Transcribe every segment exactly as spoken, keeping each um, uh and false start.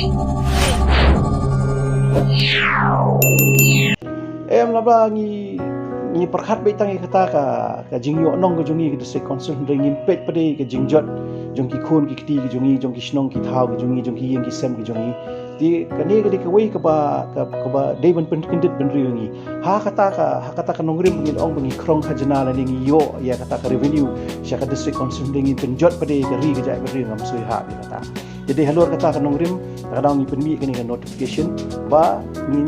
Em laba ngi ngi pyrkhat beit tang ïa kata ka ka jingïoh nong ka jong ngi ka District Council, hynrei ngim peit pat ïa ka jingjot jong ki khun ki kti ki jong ngi, jong ki shnong ki thaw ki jong ngi, jong ki ïing ki sem ki jong ngi. Te kane ka dei kawei kaba ka kaba dei ban pynkyndit bynriew ïa ngi. Ha kata ka ha kata ka nongrim ngi ong ba ngi khrong khajna lane ngi ïoh ïa kata ka revenue sha ka District Council, hynrei ngim pynjot pat ïa ka ri ka jaitbynriew, ngam sngewthuh ïa kata. Te dei halor kata ka nongrim, kata ka daw ngi pynmih kane ka notification ba ngin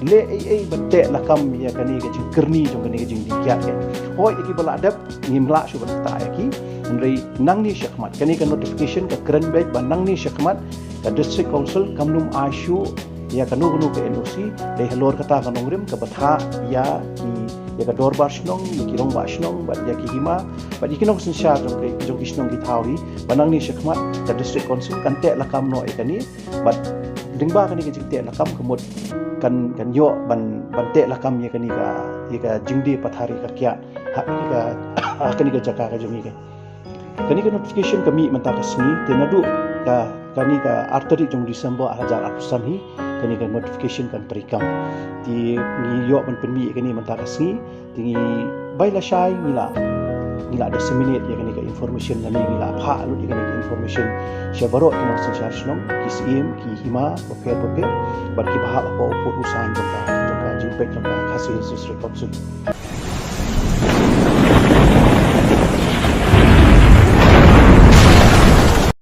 leh ei ei ban teh lakam ïa kane ka jingkyrni jong kane ka jingdih kiad ka. Hooid, ïa kiba la dep ngim lah shuh ban ktah ïa ki, hynrei nangne shakhmat kane ka notification ka kren beit ba nangne shakhmat ka District Council kam nym ai shuh ïa kano kano ka N O C. Dei halor kata ka nongrim kaba thah ïa ki, ïa ka dorbar shnong, ïa ki rangbah shnong bad ïa ki hima bad ïa ki nongsynshar jong ki jong ki shnong ki thaw hi, ba nangne shakhmat ka District Council kan teh lakam noh ïa kane. Bad lyngba kane ka jingteh lakam ka mut kan kan ïoh ban ban teh lakam ïa kane ka ïa ka jingdih pathar ïa ka kiad ha kane ka ha kane ka jaka ka jong ngi ka. Kane ka notification ka mih mynta ka sngi, te naduh ka kane ka ar tarik jong December ar hajar arphew san hi kane ka notification kan treikam. Te ngi ïoh ban pynmih ïa kane mynta ka sngi. Te ngi bai lashai ngi la ngi la disseminate ïa kane ka information lane ngi la phah lut ïa kane ka information sha baroh ki nongsynshar shnong, ki syiem, ki hima bapher bapher bad kiba hap hapoh u pud u san jong ka jong ka jingpeit jong ka Khasi Hills District Council.